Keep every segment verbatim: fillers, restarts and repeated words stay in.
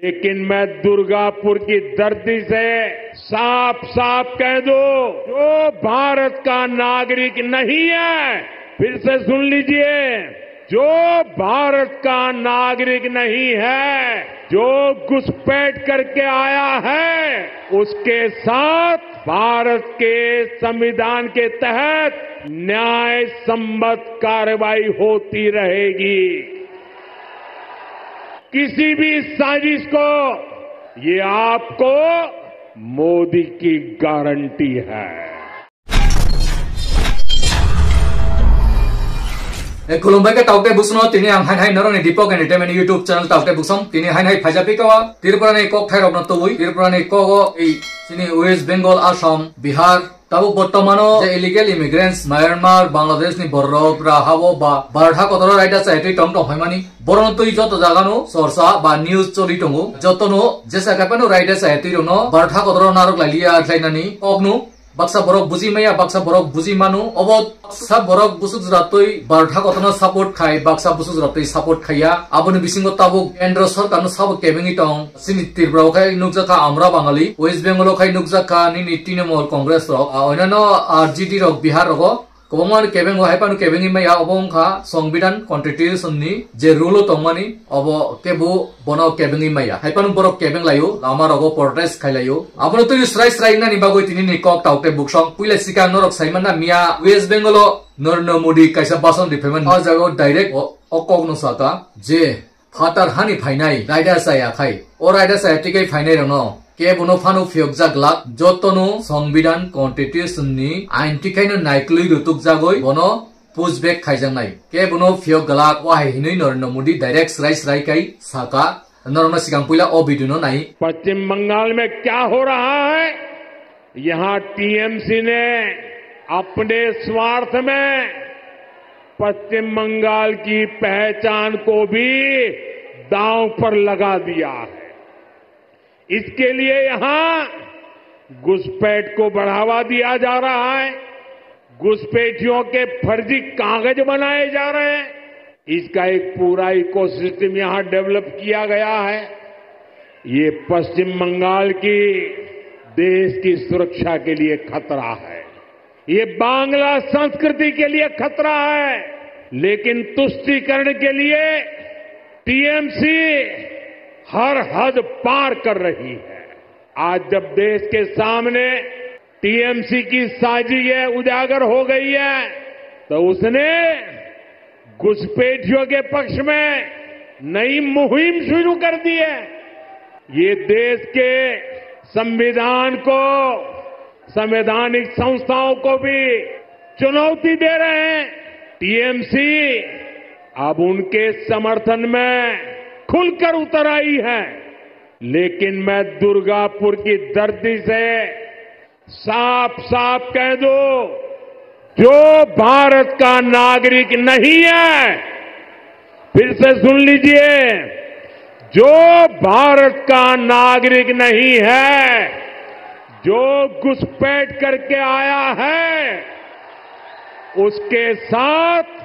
लेकिन मैं दुर्गापुर की धरती से साफ साफ कह दूं, जो भारत का नागरिक नहीं है, फिर से सुन लीजिए, जो भारत का नागरिक नहीं है, जो घुसपैठ करके आया है, उसके साथ भारत के संविधान के तहत न्याय संबद्ध कार्रवाई होती रहेगी। किसी भी साजिश को, ये आपको मोदी की गारंटी है। E, khulumbai khe tauk tei busuno, tini ang hain hai norokni Deepak Entertainment YouTube channel tauk tei busong. Tini hain hai phaijak phi kawa Tripura ni kok thai rokno tubui, Tripura ni kogo ei chini West Bengal, Assam, Bihar, tabuk bortomano je illegal immigrants Myanmar, Bangladesh ni borok ra habo ba bartha kotoro raida chai twi tong tong phaimani, borokno twi joto jagano chorsa ba news choli tongo. Jotono jesa kaipano raida chai twi rokno bartha kotoro narok lai liya khlainani kokno baksa borok buji maya, baksa borok buji mano. Obo baksa borok busuk jora twi bartha kotorno support khai, baksa busuk jora twi support khaiya. Aboni bisingo tabuk Kendra Sorkarno sabo kebengwi tong. Chini Tripura o khai nukjakha Amra Bangali, West Bengal o khai nukjakha nini Trinamool Congress rok, a, oinano R J D rok Bihar rogo. Kwbangma ni kebeng o hai phano kebengwi maya, obo wngkha Songbidan Constitution ni je rule o tongmani, obo kebo bono kebengwi maya. Hai phano borok kebeng laio, lama rogo protest khai laio. Abono twi srai srai nani bagwi tini ni kok tauk tei buksong. Puila sikang norok sai manna miya West Bengal o Narendra Modi kaisa bhasan riphaimani. O jaga o direct o, o kok no saka je phatar hani phainai raida chaya khai. O raida chaya tikai phainai rokno kebono phano phiyokjak glak, jotono Songbidan Constitution ni ain tikhaino naiklwi rutukjagwi bono pushback khaijaknai. Kebono phiyok glak, o hai hinwi Narendra Modi direct srai srai khai saka, norokno sikang puila o video no nai. पश्चिम बंगाल में क्या हो रहा है, यहाँ टीएमसी ने अपने स्वार्थ में पश्चिम बंगाल की पहचान को भी दांव पर लगा दिया है। इसके लिए यहाँ घुसपैठ को बढ़ावा दिया जा रहा है, घुसपैठियों के फर्जी कागज बनाए जा रहे हैं। इसका एक पूरा इकोसिस्टम यहाँ डेवलप किया गया है। ये पश्चिम बंगाल की देश की सुरक्षा के लिए खतरा है। ये बांग्ला संस्कृति के लिए खतरा है, लेकिन तुष्टीकरण के लिए टीएमसी हर हद पार कर रही है। आज जब देश के सामने टीएमसी की साजिश उजागर हो गई है, तो उसने घुसपैठियों के पक्ष में नई मुहिम शुरू कर दी है। ये देश के संविधान को, संवैधानिक संस्थाओं को भी चुनौती दे रहे हैं। टीएमसी अब उनके समर्थन में खुलकर उतर आई है, लेकिन मैं दुर्गापुर की धरती से साफ साफ कह दूं, जो भारत का नागरिक नहीं है, फिर से सुन लीजिए, जो भारत का नागरिक नहीं है, जो घुसपैठ करके आया है, उसके साथ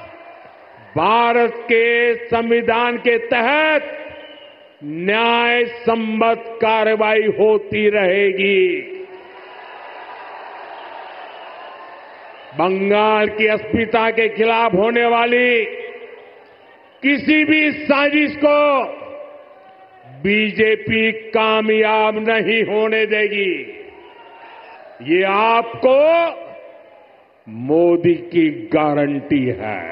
भारत के संविधान के तहत न्याय संबद्ध कार्रवाई होती रहेगी। बंगाल की अस्मिता के खिलाफ होने वाली किसी भी साजिश को बीजेपी कामयाब नहीं होने देगी। ये आपको मोदी की गारंटी है।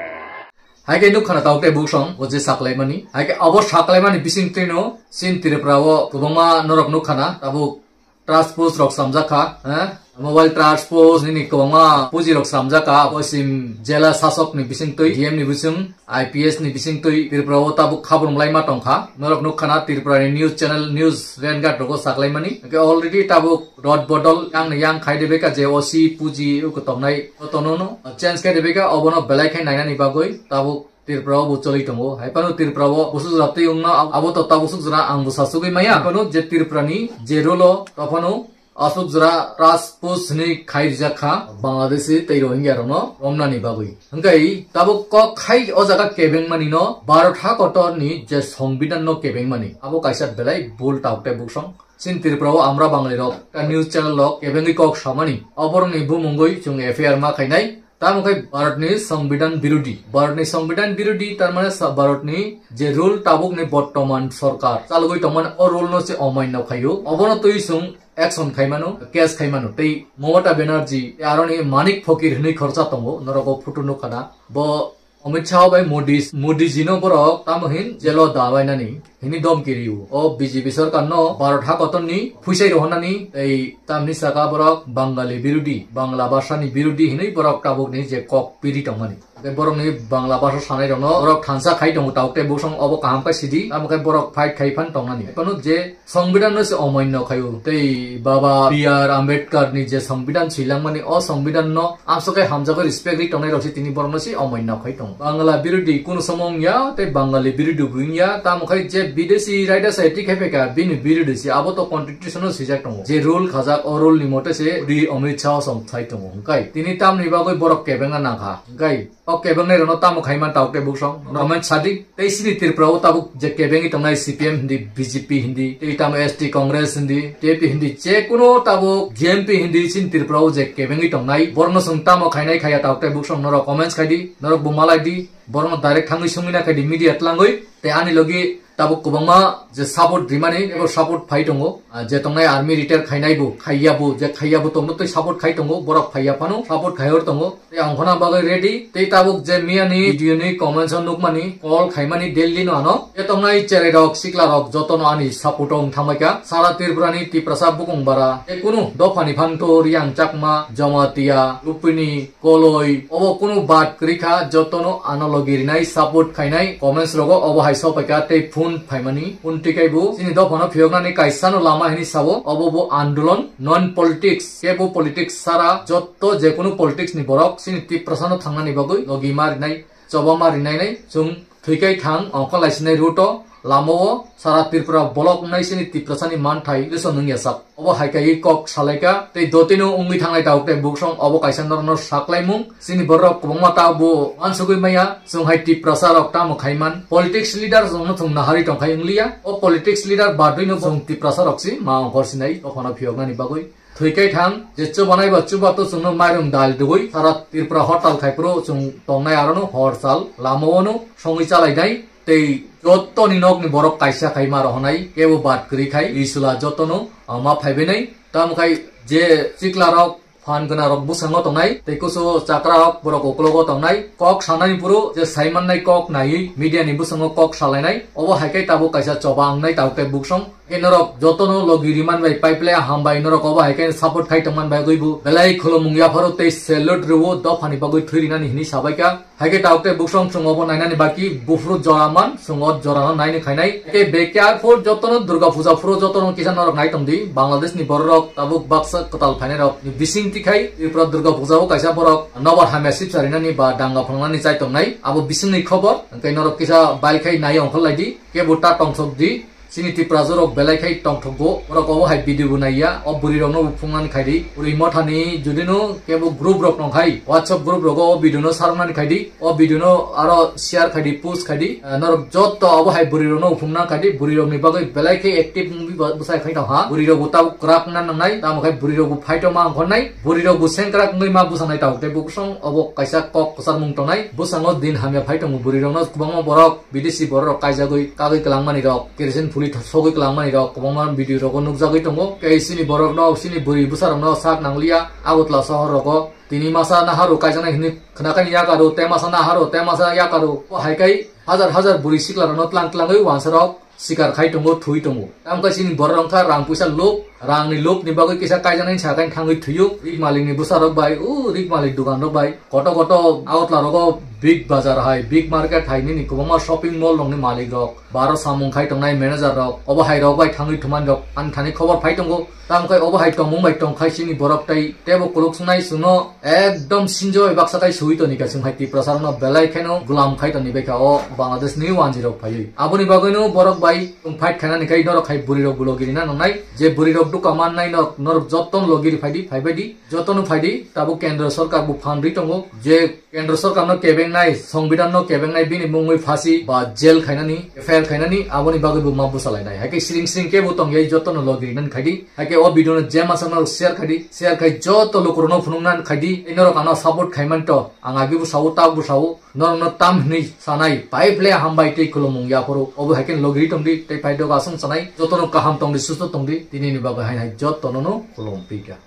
Hai khe nukha na tabuk tei buksong o je saklaimani. Hai khe abo saklaimani bising twino chin Tripura o kwbangma norok nukha na tabuk trash post rok samjak kha, eh? Mobile trash post nini kwbangma puji rok samjak kha, abo sim jela sasok ni bising twi, D M ni bising, I P S ni bising twi Tripura o tabuk khabrung laima tong kha. Norok nukha na Tripura ni news channel, news Vanguard rogo saklaimani. Hwnkhe already tabuk rod bodol yang ni yang khai de beka je O C puji uko tongnai tono no change khai de beka obono belai khai nainani bagwi tabuk Tripura o bo choli tongo. Hai phano Tripura o busuk jora twi wngno abo to tabuk suk jora ang bo sasugwi maya. Hai phano je Tripura ni je rule o to phano Aswk jora Rajput hwnwi khai rijak kha Bangladeshi tei Rohingya rokno romnani bagwi. Hwnkhe tabuk kok khai o jaga kebengmani no Bharat ha kotor ni je Songbidan no kebengmani abo kaisa belai bul tauk tei buksong. Chini Tripura o Amra Bangali rok ta news channel rok kebengwi kok samani oborokni bumungwi chwng F I R ma khainai. Tamo khe Bharatni Songbidan birodi. Bharatni Songbidan birodi, tar mane sa-, Bharatni je rule tabukni bortoman sorkar chalogwi tongmani, o rule no se omainno khaio. Obono twi chwng action khaimano, case khaimano. Tei Mamata Banerjee, tei aroni Manik Phokir hwnwi khoroksa tongo, norok o photo nukha na. Bo Amit Shah bai Modi, Modi ji no borok tamo hin jelo dabainani hini domki rio. O B J P sorkar no Bharat ha kotor ni phuisai rohornani tei tamni saka borok Bangali birodi, Bangla bhasha ni birodi hinwi borok tabuk ni je kok piri tongmani. Tei borok ni Bangla bhasha sanai rok no borok thansa khai tongo, tabuk tei busong obo kaham khe sidi, tamo khe borok fight khai phan tongnani. Kono je Songbidan no se omainno khaio. Tei Baba B R Ambedkar ni je Songbidan swilangmani, o Songbidan no amsokhe hamjakgwi respect ri tongnai rok se tini borok no se omainno khai tongo. Bangla birodi kunu somo wngya, tei Bangali birodi bo wngya, tamo khai je bidesi raida se twi khai phaikha, bini birodi se abo to constitution o swijak tongo. Je rule khajak, o rule ni mote se ri Amit Shah o som thai tongo. Hwnkhe tini tamni bagwi borok kebengna nangkha. Hwnkhe o kebengnai rokno tamo khaima tabuk tei buksong comment sadi. Tei chini Tripura o tabuk je kebengwi tongnai C P M hindi, B J P hindi, tei tamo S T Congress hindi, T P hindi, je kuno tabuk G M P hindi chini Tripura o je kebengwi tongnai, borokno chwng tamo khainai khaiya tabuk tei buksong norok comments khaidi, norok bo malai di, borokno direct thangwi sungwi na khaidi media tlangwi, tei ani logi tabuk kwbangma je support rimani, ebo support phai tongo. Ah, je tongnai army retire khainai bo, khaiya bo, je khaiya bo tongno tei support khai tongo, borok phaiya phano support khai hor tongo. Tei ang khona bagwi ready, tei tabuk je miyani video ni comments o nukmani, call khaimani Delhi no ano. Je tongnai cherai rok, sikla rok jotono ani support o wng thangbai kha. Sara Tripura ni Tiprasa bukung bara, je kunu dopha ni phanto Riang Chakma, Jamatia, Rupini, Koloi, obo kunu bad kwrwi kha, jotono ano logi rinai, support khainai, comments rogo obo hai sopai kha, tei phone phaimani, phone tikaibo chini dophano phiyoknani kaisano lama hini sao, obo bo andolon, non politics, kebo politics sara, jotto jekunu politics ni borok chini Tiprasano thangnani bagwi logi ma rinai, choba ma rinai nai, chwng thwikai thang, ongkha laisinai route o, lama o sara Tripura block wngnai chini Tiprasani manthai, lesson wngya sak. Obo hai kaiwi kok salaikha, tei dotino wngwi thangnai tabuk tei buksong obo kaisa norokno saklaimung. Chini borok kwbangma ta bo uansugwi maya, chwng hai Tiprasa rok tamo khaiman. Politics leader rokno chwng naharwi tongkhai wngliya. O politics leader badwino chwng Tiprasa rok si ma ongkhor sinai, dophano phiyoknani bagwi. Thwikai thang, je chubanai ba chubato chwngno mairung dal dugwi, sara Tripura hotel khai phuru chwng tongnai arono hor sal, lama ono songwi chalainai. Tei jottoni nokni borok kaisa khai ma rohonai, kebo bad kwrwi khai, ri chwla jotono, ah, ma phaibainai. Tamo khai je sikla rok, phan gwnang rok bwskango tongnai, tei kusu chakra rok borok uklogo tongnai, kok sanani phuru je saimannai kok naiwi media ni bwskango kok salainai, obo hai khe tabuk kaisa choba wngnai tabuk tei buksong. Khe norok jotono logi riman bai pipeline hambai, norok obo hai khe support khai tongman bai gwibo belai khulumung yapharo tei salute rwo dophani bagwi thwi rinani hwnwi sabaikha. Hai khe tabuk tei buksong chwng obo nainani baki buphuru jora man, chwng o jorano naini khainai. Hai khe be careful, jotono Durga Puja phuru jotono kisa norok nai tongdi. Bangladesh ni bororok tabuk baksa kwtal phainairok ni bising tikhai Tripura Durga Puja o kaisa borok nobar hamya sip sarinani ba danga phangnani chai tongnai. Abo bisingni khobor, hwnkhe norok kisa bail khai nai ongkhor laidi. Kebo ta tongthok di. Chini Tiprasa rok belai khai tongthogo, borok obo hai video bo naiya, o bwrwi rokno bo phungnani khaidi. Bwrwi mothani judino kebo group rok tongkhai, WhatsApp group rogo o video no saroknani khaidi, o video no aro share khaidi, post khaidi. Eh, norok jotto obo hai bwrwi rokno bo phungna khaidi, bwrwi rokni bagwi belai khai active wngwi bo bwsai khai tongkha. Bwrwi rok bo tabuk kwrak wngna nangnai, tamo khai bwrwi rok bo fight o ma ongkhornai, bwrwi rok bo sengkrak wngwi ma bwsanai tabuk tei buksong obo kaisa kok kwchar mung tongnai. Bwsango din hamya phai tongo bwrwi rokno kwbangma borok. Bidesi bororok kaijagwi kagwi kwlangmani rok, kerosene phuli sogwi kwlangmani rok kwbangma video rogo nukjagwi tongo. Tei chini borokno, chini bwrwi bwsarokno sak nangliya, Agartala sohor rogo tini masa naharu kaijaknai hinwi khwnakani yakaru, te masa naharu, te masa yakaru. O hai kai hajar hajar bwrwi siklarokno tlang tlangwi wansarok sikar khai tongo, thwi tongo. Tamo khe chini bororok wngkha rang puisa luk, rangni lukni bagwi kisa kaijaknai sakani thangwi thwio. Rik malikni bwsarok bai, o rik malik doganrok bai, koto koto Agartala rogo big bazar hai, big market hai nini kwbangma shopping mall rokni malik rok, baro samung khai tongnai manager rok, obo hai rok bai thangwi thumani rok ani thani khobor phai tongo. Tamo khe obo hai tongmung bai tongkhai chini borok tei tebo kuluk sungnai chwngno ekdom sinjo bai baksa khai sui toni kha chwng hai Tiprasa rokno belai kheno gulam khai toni bai kha o Bangladesh ni wanji rok phaiwi. Aboni bagwino borok bai chwng fight khainani khai norok hai bwrwi rok bo logi rina nangnai, je bwrwi rok Duka mannai norok, norok jotono logiri phaidi, phaibaidi, jotono phaidi, tabuk Kendra Sarkar bo phan ri tongo, je Kendra Sarkar no kebengnai, Songbidan no kebengnai, bini mungwi phasi ba jail khainani, F I R khainani, aboni bagwi bo ma bwsalainai. Haikhe siring siring kebo tongya, jotono logiri nan khaidi, haikhe o video no je masa norok share khaidi, share khai joto lukurokno phunukna khaidi, norok ano support khaimanto, ang agi bo sao, tak bo sao, norokno tam hwnwi sanai, pai phle hambai tei khulumung yaphuru, obo haikhe logiri tongdi, tei phai doga aswng sanai, jotono kaham tongdi, susto tongdi, tinini bagwi hainai jotono no khulum pika.